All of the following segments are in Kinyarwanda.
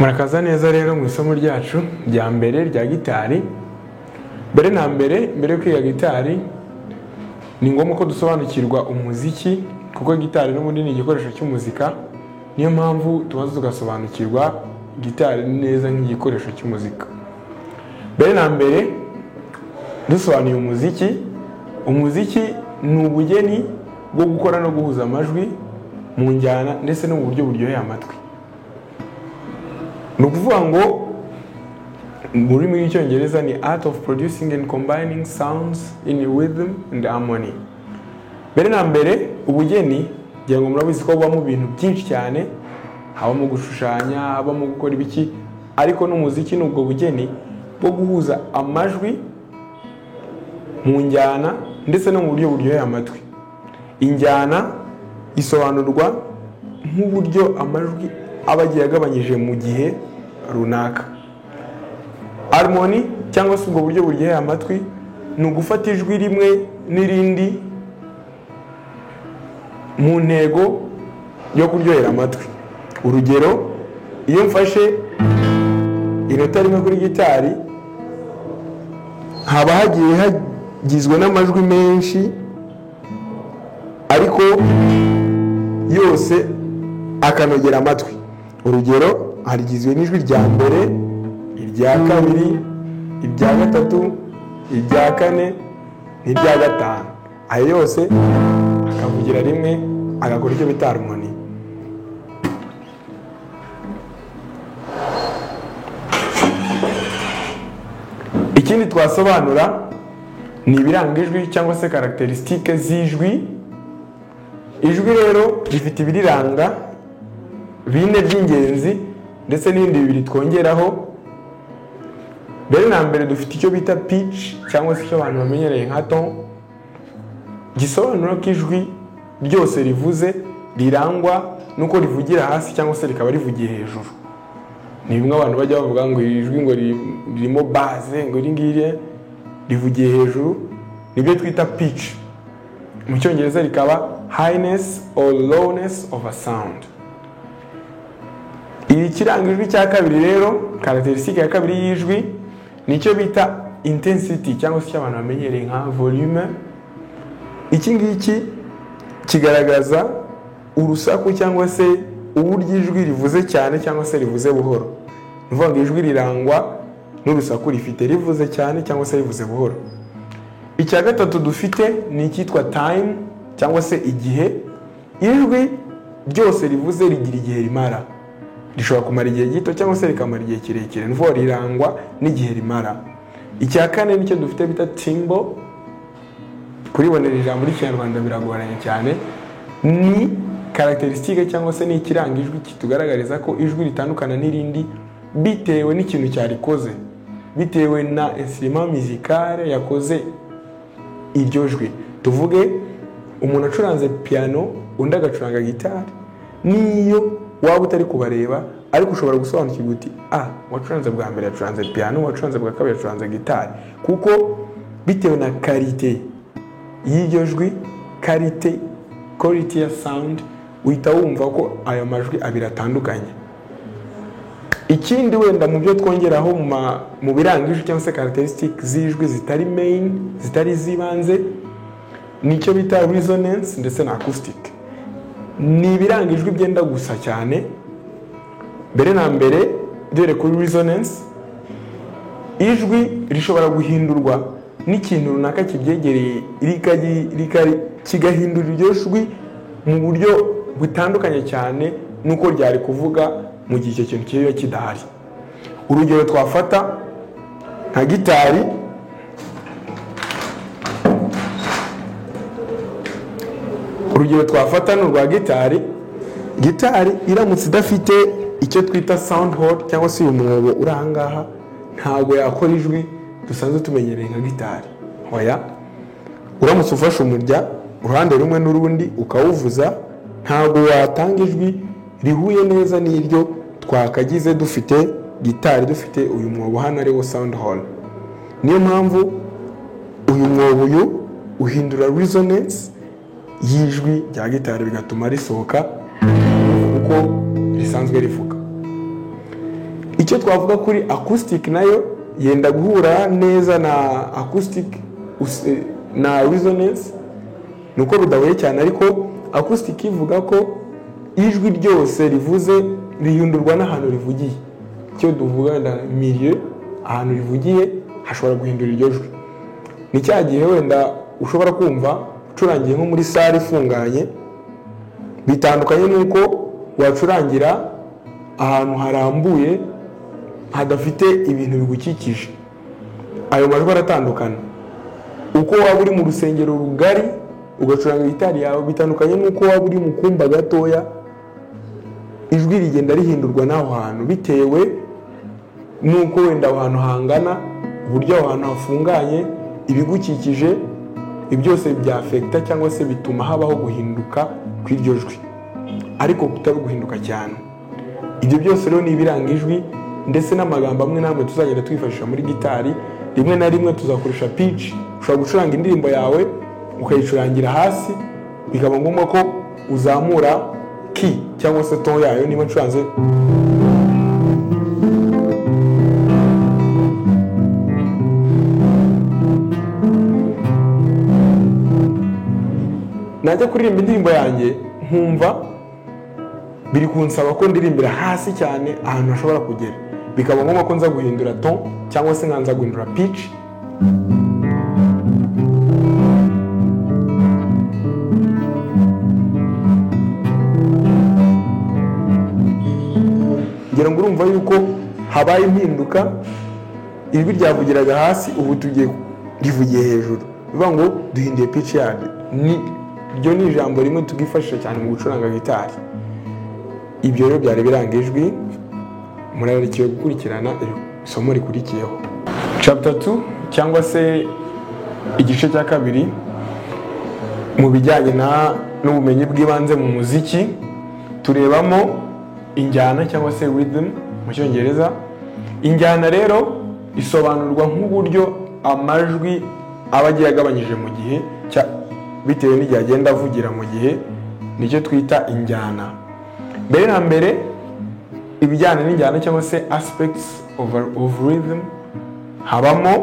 Murakaza neza rero mu isomo ryacu rya mbere rya gitari. Mbere na mbere, mbere yo kwiga gitari ni ngombwa ko dusobanukirwa umuziki, kuko gitari n'ubundi ni igikoresho cy'umuzika. Niyo mpamvu tubanza tugasobanukirwa gitari neza nk'igikoresho cy'umuzika. Mbere na mbere dusobanuye umuziki, umuziki ni ubugeni bwo gukora no guhuza amajwi mu njyana ndetse no mu buryo buryoheye amatwi. Ni ukuvuga ngo mu rurimi rw'Icyongereza ni art of producing and combining sounds in rhythm and harmony. Mbere na mbere ubugeni, ngira ngo murabizi ko bubamo ibintu byinshi cyane, habamo gushushanya, habamo gukora ibiki, ariko n'umuziki ni ubwo bugeni bwo guhuza amajwi mu njyana ndetse no mu buryo buryoheye amatwi. Injyana isobanurwa nk'uburyo amajwi aba agiye agabanyije mu gihe runaka. Harmony cyangwa se ubwo buryo buryoheye amatwi ni ugufata ijwi rimwe n'irindi mu ntego yo kuryohera amatwi. Urugero, iyo mfashe inota rimwe kuri gitari, haba hagiye hagizwe n'amajwi menshi ariko yose akanogera amatwi. Urugero, harigizwe n'ijwi rya mbere, irya kabiri, irya gatatu, irya kane n'irya gatanu. Ayo yose akavugira rimwe, agakora icyo bita harmony. Ikindi twasobanura ni ibiranga ijwi cyangwa se caractéristiques z'ijwi. Ijwi rero rifite ibiriranga bine by'ingenzi ndetse n'ibindi bibiri twongeraho. Mbere na mbere dufite icyo bita pitch cyangwa se icyo abantu bamenyereye nka ton, gisobanura ko ijwi ryose rivuze rirangwa nuko rivugira hasi cyangwa se rikaba rivugiye hejuru. Ni bimwe abantu bajya bavuga ngo ijwi ngo ririmo basse, ngo iri ngiri rivugiye hejuru, nibyo twita pitch. Mu Cyongereza rikaba highness or lowness of a sound. Ikiranga ijwi cya kabiri rero, caractéristique ya kabiri y'ijwi, nicyo bita intensity cyangwa se icyo abantu bamenyereye nka volume. Iki ngiki kigaragaza urusaku cyangwa se uburyo ijwi rivuze cyane cyangwa se rivuze buhoro. Ni ukuvuga ngo ijwi rirangwa n'urusaku rifite, rivuze cyane cyangwa se rivuze buhoro. Icya gatatu dufite ni icyitwa time cyangwa se igihe. Ijwi ryose rivuze rigira igihe rimara, rishobora kumara igihe gito cyangwa se rikamara igihe kirekire, ni ukuvuga rirangwa n'igihe rimara. Icya kane nicyo dufite bita timbre. Kuribonera ijambo ry'Ikinyarwanda biragoranye cyane. Ni caractéristique cyangwa se ni ikiranga ijwi kitugaragariza ko ijwi ritandukana n'irindi bitewe n'ikintu cyarikoze, bitewe na instrument musicale yakoze iryo jwi. Tuvuge umuntu acuranze piano, undi agacuranga gitari, niyo waba utari kubareba ariko ushobora gusobanukirwa uti uwacuranze bwa mbere yacuranze piano, uwacuranze bwa kabiri yacuranze gitari, kuko bitewe na qualité y'iryo jwi, qualité, quality ya sound, uhita wumva ko ayo majwi abiri atandukanye. Ikindi wenda mu byo twongeraho mu biranga ijwi cyangwa se caractéristiques z'ijwi zitari main, zitari z'ibanze, nicyo bita resonance ndetse na acoustic. Ni ibiranga ijwi byenda gusa cyane. Mbere na mbere dore kuri resonance, ijwi rishobora guhindurwa n'ikintu runaka kibyegereye, kigahindura iryo jwi mu buryo butandukanye cyane n'uko ryari kuvuga mu gihe icyo kintu kiba kidahari. Urugero twafata nka gitari, urugero twafata ni urwa gitari. Gitari iramutse idafite icyo twita sound hole cyangwa se uyu mwobo uri aha ngaha, ntabwo yakora ijwi dusanzwe tumenyereye nka gitari. Oya, uramutse ufashe umurya uruhande rumwe n'urundi ukawuvuza, ntabwo watanga ijwi rihuye neza n'iryo twakagize dufite gitari, dufite uyu mwobo hano ariwo sound hole. Niyo mpamvu uyu mwobo uyu uhindura resonance y'ijwi rya gitari, bigatuma risohoka uko risanzwe rivuga. Icyo twavuga kuri acoustic, nayo yenda guhura neza na acoustic na resonance, ni uko bidahuye cyane, ariko acoustic ivuga ko ijwi ryose rivuze rihindurwa n'ahantu rivugiye. Icyo tuvuga wenda milieu, ahantu rivugiye hashobora guhindura iryo jwi. Ni cya gihe wenda ushobora kumva ucurangiye nko muri salle ifunganye, bitandukanye n'uko wacurangira ahantu harambuye hadafite ibintu bigukikije. Ayo majwi aratandukana. Uko waba uri mu rusengero rugari ugacuranga gitari yawe bitandukanye n'uko waba uri mu kumba gatoya. Ijwi rigenda rihindurwa n'aho hantu bitewe n'uko wenda aho hantu hangana, uburyo aho hantu hafunganye, ibigukikije, byose byafekita cyangwa se bituma habaho guhinduka kw'iryo jwi, ariko kutari guhinduka cyane. Ibyo byose rero ni ibiranga ijwi, ndetse n'amagambo amwe n'amwe tuzagenda twifashisha muri gitari. Rimwe na rimwe tuzakoresha pitch. Ushobora gucuranga indirimbo yawe ukayicurangira hasi, bikaba ngombwa ko uzamura key cyangwa se ton yayo. Niba ncuranze, najya kuririmba indirimbo yanjye nkumva biri kunsaba ko ndirimbira hasi cyane ahantu hashobora kugera, bikaba ngombwa ko nza guhindura ton cyangwa se nkanza guhindura pitch. Ngira ngo urumva yuko habaye impinduka. Ijwi ryavugiraga hasi, ubu tugiye rivugiye hejuru, bivuga ngo duhinduye pitch yaryo. Ni ryo ni ijambo rimwe tubwifashisha cyane mu gucuranga gitari. Ibyo rero byari biranga ijwi. Murarikiwe gukurikirana isomo rikurikiyeho, chapter 2 cyangwa se igice cya kabiri mu bijyanye n'ubumenyi bw'ibanze mu muziki. Turebamo injyana cyangwa se rhythm mu Cyongereza. Injyana rero isobanurwa nk'uburyo amajwi aba agiye agabanyije mu gihe, bitewe n'igihe agenda avugira mu gihe, nicyo twita injyana. Mbere na mbere, ibijyanye n'injyana cyangwa se aspects of rhythm, habamo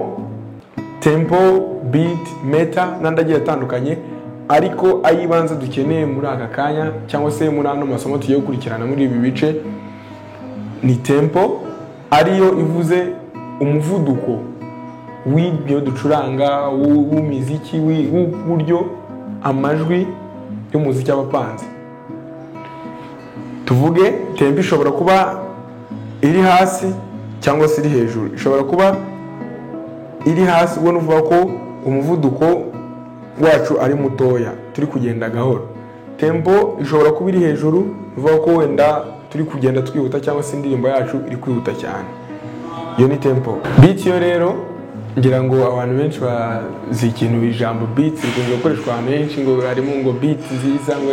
tempo, beat, meter n'andi agiye atandukanye, ariko ay'ibanze dukeneye muri aka kanya cyangwa se muri ano masomo tugiye gukurikirana muri ibi bice ni tempo, ariyo ivuze umuvuduko w'ibyo ducuranga, w'umuziki, w'uburyo amajwi y'umuziki aba apanze. Tuvuge tempo ishobora kuba iri hasi cyangwa se iri hejuru. Ishobora kuba iri hasi, ubwo nuvuga ko umuvuduko wacu ari mutoya, turi kugenda gahoro. Tempo ishobora kuba iri hejuru, bivuga ko wenda turi kugenda twihuta cyangwa se indirimbo yacu iri kwihuta cyane. Iyo ni tempo. Beat yo rero, ngira ngo abantu benshi bazi ikintu ijambo beat rikunze gukoreshwa ahantu henshi, ngo harimo ngo beat nziza ngo,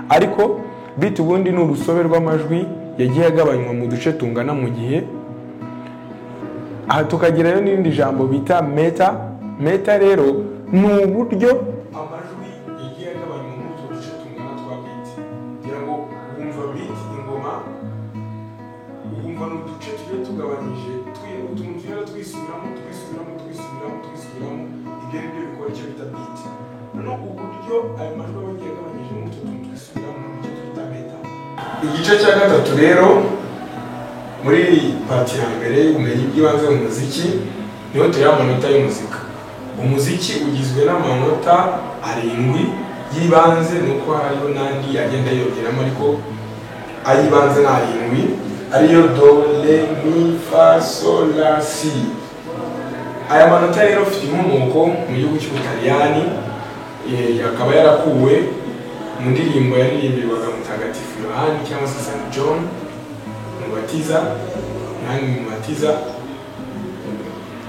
ariko beat ubundi ni urusobe rw'amajwi yagiye agabanywa mu duce tungana mu gihe. Aha tukagerayo n'irindi jambo bita meter. Meter rero ni uburyo amajwi yagiye agabanywa muri utwo duce tungana twa beat. Ngira ngo wumva beat, ingoma, wumva ni uduce tugiye tugabanyije, utuntu tugenda twisubiramo, twisubiramo, twisubiramo, twisubiramo. Ibyo ni byo bikora icyo bita beat. Noneho uburyo ayo majwi aba agiye agabanyije muri utwo tuntu twisubiramo nicyo twita meter. Igice cya gatatu rero muri part ya mbere y'ubumenyi bw'ibanze mu muziki niho tureba amanota y'umuzika. Umuziki ugizwe n'amanota 7 y'ibanze, nuko hariho n'andi agenda yiyongeramo, ariko ay'ibanze ni 7, ariyo do, re, mi, fa, sol, la, si. Aya manota rero afite inkomoko mu gihugu cy'Ubutaliyani, akaba yarakuwe mu ndirimbo yaririmbirwaga Mutagatifu Yohani cyangwa se Saint John Mubatiza, Yohani Mubatiza,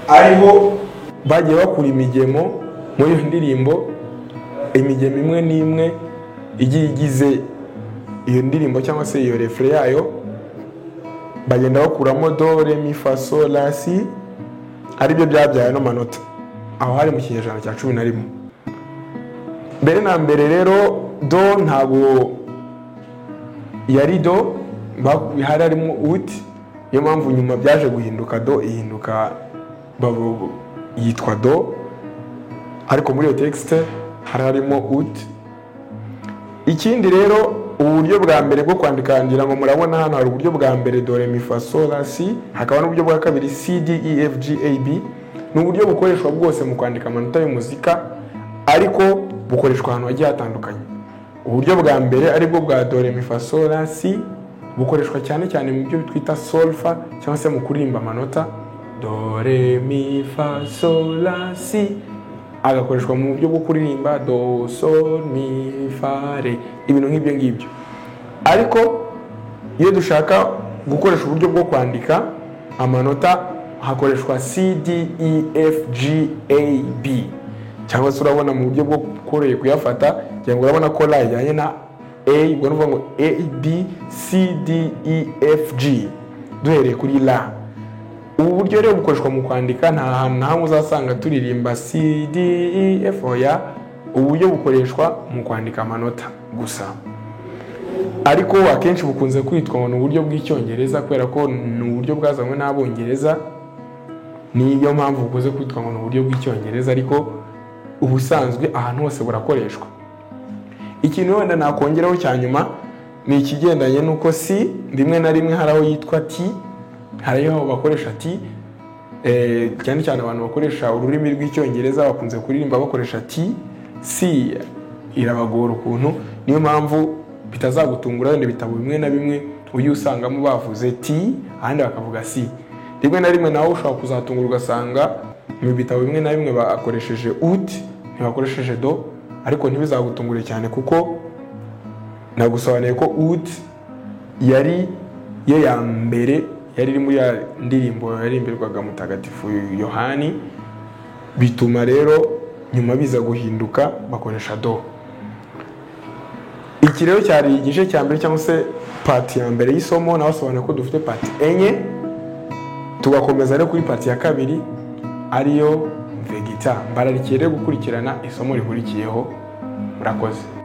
ariho bagiye bakura imigemo muri iyo ndirimbo. Imigemo imwe n'imwe igiye igize iyo ndirimbo cyangwa se iyo refrain yayo, bagenda bakuramo do, re, mi, fa, sol, la, si, aribyo byabyaye no manota. Aho hari mu kinyejana cya 11. Mbere na mbere rero do ntabwo yari do, hari harimo ut. Niyo mpamvu nyuma byaje guhinduka do, ihinduka yitwa do, ariko muri iyo texte hari harimo ut. Ikindi rero, uburyo bwa mbere bwo kwandika, ngira ngo murabona hano hari uburyo bwa mbere do, re, mi, fa, sol, la, si, hakaba n'uburyo bwa kabiri C, D, E, F, G, A, B. Ni uburyo bukoreshwa bwose mu kwandika amanota y'umuzika, ariko bukoreshwa ahantu hagiye hatandukanye. Uburyo bwa mbere, aribwo bwa do, re, mi, fa, sol, la, si, bukoreshwa cyane cyane mu byo twita solfa cyangwa se mu kuririmba amanota do, re, mi, fa, sol, la, si, agakoreshwa mu buryo bwo kuririmba do, sol, mi, fa, re, ibintu nk'ibyo ngibyo. Ariko iyo dushaka gukoresha uburyo bwo kwandika amanota, hakoreshwa C, D, E, F, G, A, B, cyangwa se urabona mu buryo bwo koroheye kuyafata, kugira ngo urabona ko la ijyanye na A, ubwo ni ukuvuga ngo A, B, C, D, E, F, G, duhereye kuri la. Ubu buryo rero bukoreshwa mu kwandika, nta hantu na hamwe uzasanga turirimba C, D, E, F, oya. Ubu buryo bukoreshwa mu kwandika amanota gusa, ariko akenshi bukunze kwitwa ngo ni uburyo bw'Icyongereza, kubera ko ni uburyo bwazanywe n'Abongereza. Niyo mpamvu bukunze kwitwa ngo ni uburyo bw'Icyongereza, ariko ubusanzwe ahantu hose burakoreshwa. Ikintu wenda nakongeraho cya nyuma ni ikigendanye n'uko C rimwe na rimwe hari aho yitwa T, hari aho bakoresha T. Cyane cyane abantu bakoresha ururimi rw'Icyongereza bakunze kuririmba bakoresha T. C irabagora ukuntu, niyo mpamvu bitazagutungura wenda ibitabo bimwe na bimwe ujye usangamo bavuze T, ahandi bakavuga C. Rimwe na rimwe nawe ushobora kuzatungura ugasanga mu bitabo bimwe na bimwe bakoresheje ut, ntibakoresheje do, ariko ntibizagutungure cyane, kuko nagusobanuye ko ut yari yo ya mbere yari iri muri ya ndirimbo yaririmbirwaga Mutagatifu Yohani, bituma rero nyuma biza guhinduka bakoresha do. Iki rero cyari igice cya mbere cyangwa se part ya mbere y'isomo. Nabasobanuye ko dufite part enye, tugakomeza rero kuri part ya kabiri, ariyo the guitar. Mbararikiye rero gukurikirana isomo rikurikiyeho. Murakoze.